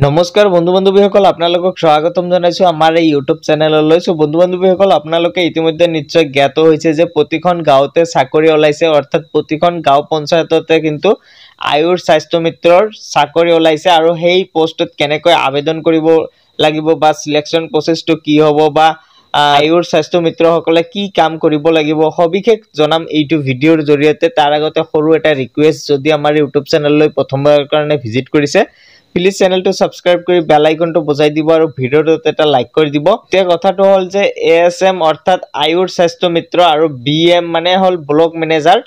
নমস্কাৰ বন্ধু বান্ধৱীসকল, আপোনালোকক স্বাগতম জনাইছোঁ আমাৰ এই ইউটিউব চেনেললৈ। চ' বন্ধু বান্ধৱীসকল, আপোনালোকে ইতিমধ্যে নিশ্চয় জ্ঞাত হৈছে যে প্ৰতিখন গাঁৱতে চাকৰি ওলাইছে, অৰ্থাৎ প্ৰতিখন গাঁও পঞ্চায়ততে কিন্তু আয়ুৰ স্বাস্থ্য মিত্ৰৰ চাকৰি ওলাইছে। আৰু সেই পষ্টত কেনেকৈ আবেদন কৰিব লাগিব বা চিলেকশ্যন প্ৰচেছটো কি হ'ব বা আয়ুৰ স্বাস্থ্য মিত্ৰসকলে কি কাম কৰিব লাগিব, সবিশেষ জনাম এইটো ভিডিঅ'ৰ জৰিয়তে। তাৰ আগতে সৰু এটা ৰিকুৱেষ্ট, যদি আমাৰ ইউটিউব চেনেললৈ প্ৰথমবাৰৰ কাৰণে ভিজিট কৰিছে, প্লিজ চেনেলটো ছাবস্ক্ৰাইব কৰি বেল আইকনটো বজাই দিব আৰু ভিডিঅ'টোত এটা লাইক কৰি দিব। এতিয়া কথাটো হ'ল যে এ এছ এম অৰ্থাৎ আয়ুৰ স্বাস্থ্য মিত্ৰ আৰু বি এম মানে হ'ল ব্লক মেনেজাৰ।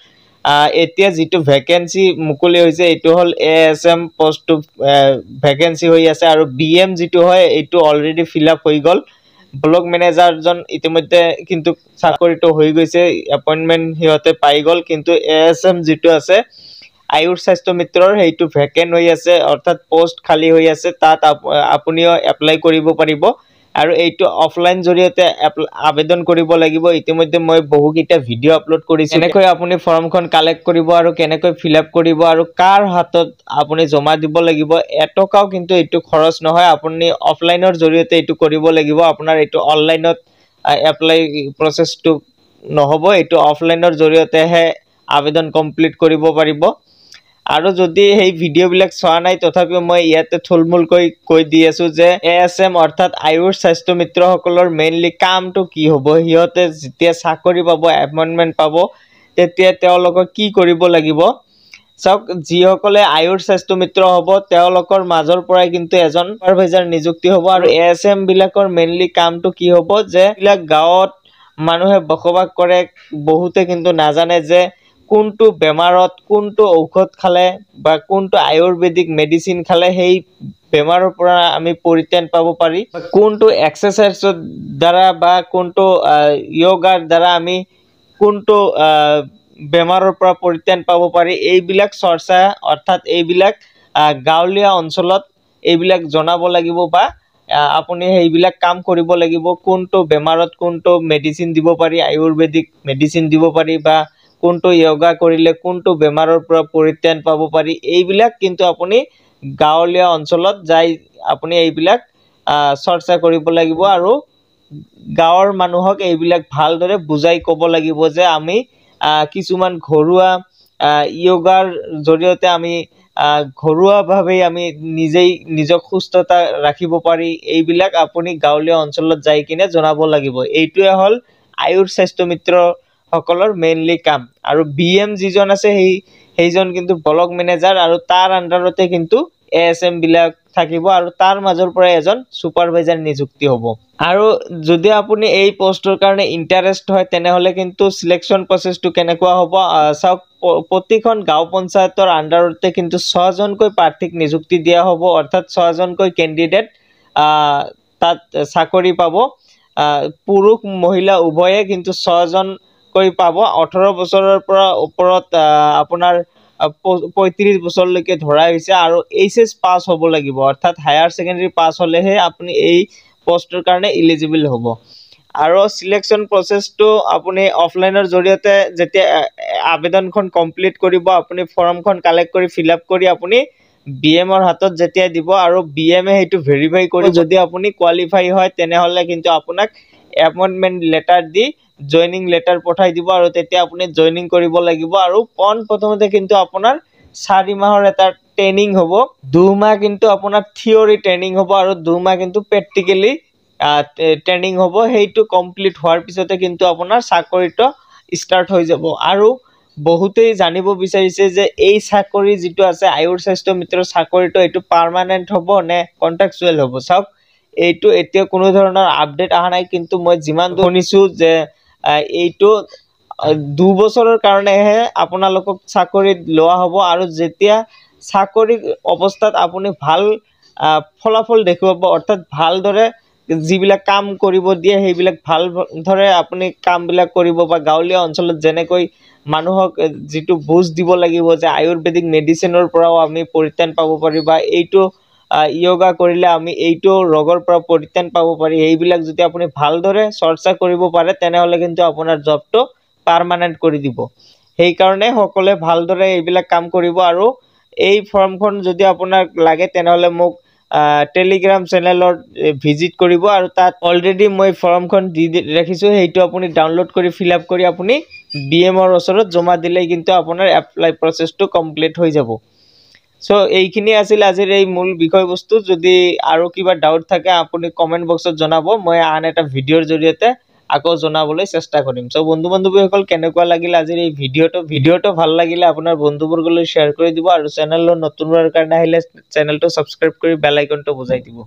এতিয়া যিটো ভেকেঞ্চি মুকলি হৈছে, এইটো হ'ল এ এছ এম পষ্টটো ভেকেঞ্চি হৈ আছে আৰু বি এম যিটো হয়, এইটো অলৰেডি ফিল আপ হৈ গ'ল। ব্লক মেনেজাৰজন ইতিমধ্যে কিন্তু চাকৰিটো হৈ গৈছে, এপইণ্টমেণ্ট সিহঁতে পাই গ'ল। কিন্তু এ এছ এম যিটো আছে আয়ুৰ স্বাস্থ্য মিত্ৰৰ, সেইটো ভেকেণ্ট হৈ আছে, অৰ্থাৎ পষ্ট খালী হৈ আছে। তাত আপুনিও এপ্লাই কৰিব পাৰিব আৰু এইটো অফলাইন জৰিয়তে আবেদন কৰিব লাগিব। ইতিমধ্যে মই বহুকেইটা ভিডিঅ' আপলোড কৰিছোঁ, কেনেকৈ আপুনি ফৰ্মখন কালেক্ট কৰিব আৰু কেনেকৈ ফিল আপ কৰিব আৰু কাৰ হাতত আপুনি জমা দিব লাগিব। এটকাও কিন্তু এইটো খৰচ নহয়, আপুনি অফলাইনৰ জৰিয়তে এইটো কৰিব লাগিব। আপোনাৰ এইটো অনলাইনত এপ্লাই প্ৰচেছটো নহ'ব, এইটো অফলাইনৰ জৰিয়তেহে আবেদন কমপ্লিট কৰিব পাৰিব। আৰু যদি সেই ভিডিঅ'বিলাক চোৱা নাই, তথাপিও মই ইয়াতে থুলমূলকৈ কৈ দি আছোঁ যে এ এছ এম অৰ্থাৎ আয়ুৰ স্বাস্থ্য মিত্ৰসকলৰ মেইনলি কামটো কি হ'ব, সিহঁতে যেতিয়া চাকৰি পাব, এপইণ্টমেণ্ট পাব, তেতিয়া তেওঁলোকক কি কৰিব লাগিব। চাওক, যিসকলে আয়ুৰ স্বাস্থ্য মিত্ৰ হ'ব, তেওঁলোকৰ মাজৰ পৰাই কিন্তু এজন ছুপাৰভাইজাৰ নিযুক্তি হ'ব। আৰু এ এছ এম বিলাকৰ মেইনলি কামটো কি হ'ব যে এইবিলাক গাঁৱত মানুহে বসবাস কৰে, বহুতে কিন্তু নাজানে যে কোনটো বেমাৰত কোনটো ঔষধ খালে বা কোনটো আয়ুৰ্বেদিক মেডিচিন খালে সেই বেমাৰৰ পৰা আমি পৰিত্ৰাণ পাব পাৰি, কোনটো এক্সাৰচাইজৰ দ্বাৰা বা কোনটো য়োগাৰ দ্বাৰা আমি কোনটো বেমাৰৰ পৰা পৰিত্ৰাণ পাব পাৰি। এইবিলাক চৰ্চা অৰ্থাৎ এইবিলাক গাঁৱলীয়া অঞ্চলত এইবিলাক জনাব লাগিব বা আপুনি সেইবিলাক কাম কৰিব লাগিব। কোনটো বেমাৰত কোনটো মেডিচিন দিব পাৰি, আয়ুৰ্বেদিক মেডিচিন দিব পাৰি বা কোনটো য়োগা কৰিলে কোনটো বেমাৰৰ পৰা পৰিত্ৰাণ পাব পাৰি, এইবিলাক কিন্তু আপুনি গাঁৱলীয়া অঞ্চলত যাই আপুনি এইবিলাক চৰ্চা কৰিব লাগিব আৰু গাঁৱৰ মানুহক এইবিলাক ভালদৰে বুজাই ক'ব লাগিব যে আমি কিছুমান ঘৰুৱা য়োগাৰ জৰিয়তে আমি ঘৰুৱাভাৱেই আমি নিজেই নিজক সুস্থতা ৰাখিব পাৰি। এইবিলাক আপুনি গাঁৱলীয়া অঞ্চলত যাই কিনে জনাব লাগিব। এইটোৱে হ'ল আয়ুৰ স্বাস্থ্য মিত্ৰ সকলৰ মেইনলি কাম। আৰু বি এম যিজন আছে, সেইজন কিন্তু ব্লক মেনেজাৰ আৰু তাৰ আণ্ডাৰতে কিন্তু এ এছ এম বিলাক থাকিব আৰু তাৰ মাজৰ পৰা এজন ছুপাৰভাইজাৰ নিযুক্তি হ'ব। আৰু যদি আপুনি এই পষ্টৰ কাৰণে ইণ্টাৰেষ্ট হয়, তেনেহ'লে কিন্তু চিলেকশ্যন প্ৰচেছটো কেনেকুৱা হ'ব চাওক। প্ৰতিখন গাঁও পঞ্চায়তৰ আণ্ডাৰতে কিন্তু ছজনকৈ প্ৰাৰ্থীক নিযুক্তি দিয়া হ'ব, অৰ্থাৎ ছজনকৈ কেণ্ডিডেট তাত চাকৰি পাব। পুৰুষ মহিলা উভয়ে কিন্তু ছজনকৈ পাব। 18 বছৰৰ পৰা ওপৰত আপোনাৰ 35 বছৰলৈকে ধৰা হৈছে আৰু এইচ এছ পাছ হ'ব লাগিব, অৰ্থাৎ হায়াৰ ছেকেণ্ডেৰী পাছ হ'লেহে আপুনি এই পষ্টটোৰ কাৰণে ইলিজিবল হ'ব। আৰু চিলেকশ্যন প্ৰচেছটো আপুনি অফলাইনৰ জৰিয়তে যেতিয়া আবেদনখন কমপ্লিট কৰিব, আপুনি ফৰ্মখন কালেক্ট কৰি ফিল আপ কৰি আপুনি বি এমৰ হাতত যেতিয়া দিব আৰু বি এমে সেইটো ভেৰিফাই কৰি যদি আপুনি কোৱালিফাই হয়, তেনেহ'লে কিন্তু আপোনাক এপইণ্টমেণ্ট লেটাৰ দি জইনিং লেটাৰ পঠাই দিব আৰু তেতিয়া আপুনি জইনিং কৰিব লাগিব। আৰু পোন প্ৰথমতে কিন্তু আপোনাৰ 4 মাহৰ এটা ট্ৰেইনিং হ'ব। 2 মাহ কিন্তু আপোনাৰ থিয়ৰী ট্ৰেইনিং হ'ব আৰু 2 মাহ কিন্তু প্ৰেক্টিকেলি ট্ৰেইনিং হ'ব। সেইটো কমপ্লিট হোৱাৰ পিছতে কিন্তু আপোনাৰ চাকৰিটো ষ্টাৰ্ট হৈ যাব। আৰু বহুতেই জানিব বিচাৰিছে যে এই চাকৰি যিটো আছে আয়ুৰ স্বাস্থ্য মিত্ৰৰ চাকৰিটো, এইটো পাৰ্মানেণ্ট হ'ব নে কণ্ট্ৰেকচুৱেল হ'ব? চাওক, এইটো এতিয়া কোনো ধৰণৰ আপডেট অহা নাই, কিন্তু মই যিমান শুনিছোঁ যে এইটো 2 বছৰৰ কাৰণেহে আপোনালোকক চাকৰিত লোৱা হ'ব। আৰু যেতিয়া চাকৰি অৱস্থাত আপুনি ভাল ফলাফল দেখুৱাব, অৰ্থাৎ ভালদৰে যিবিলাক কাম কৰিব দিয়ে সেইবিলাক ভালদৰে আপুনি কামবিলাক কৰিব বা গাঁৱলীয়া অঞ্চলত যেনেকৈ মানুহক যিটো বুজ দিব লাগিব যে আয়ুৰ্বেদিক মেডিচিনৰ পৰাও আমি পৰিত্ৰাণ পাব পাৰি বা এইটো য়োগা কৰিলে আমি এইটো ৰোগৰ পৰা পৰিত্ৰাণ পাব পাৰি, এইবিলাক যদি আপুনি ভালদৰে চৰ্চা কৰিব পাৰে, তেনেহ'লে কিন্তু আপোনাৰ জবটো পাৰমানেণ্ট কৰি দিব। সেইকাৰণে সকলোৱে ভালদৰে এইবিলাক কাম কৰিব। আৰু এই ফৰ্মখন যদি আপোনাক লাগে, তেনেহ'লে মোক টেলিগ্ৰাম চেনেলত ভিজিট কৰিব আৰু তাত অলৰেডি মই ফৰ্মখন দি ৰাখিছোঁ, সেইটো আপুনি ডাউনলোড কৰি ফিল আপ কৰি আপুনি বি এমৰ ওচৰত জমা দিলেই কিন্তু আপোনাৰ এপ্লাই প্ৰচেছটো কমপ্লিট হৈ যাব। চ' এইখিনি আছিল আজিৰ এই মূল বিষয়বস্তু। যদি আৰু কিবা ডাউট থাকে, আপুনি কমেণ্ট বক্সত জনাব, মই আন এটা ভিডিঅ'ৰ জৰিয়তে আকৌ জনাবলৈ চেষ্টা কৰিম। চ' বন্ধু বান্ধৱীসকল, কেনেকুৱা লাগিল আজিৰ এই ভিডিঅ'টো? ভিডিঅ'টো ভাল লাগিলে আপোনাৰ বন্ধুবৰ্গলৈ শ্বেয়াৰ কৰি দিব আৰু চেনেলৰ নতুনবাৰৰ কাৰণে আহিলে চেনেলটো ছাবস্ক্ৰাইব কৰি বেল আইকনটো বজাই দিব।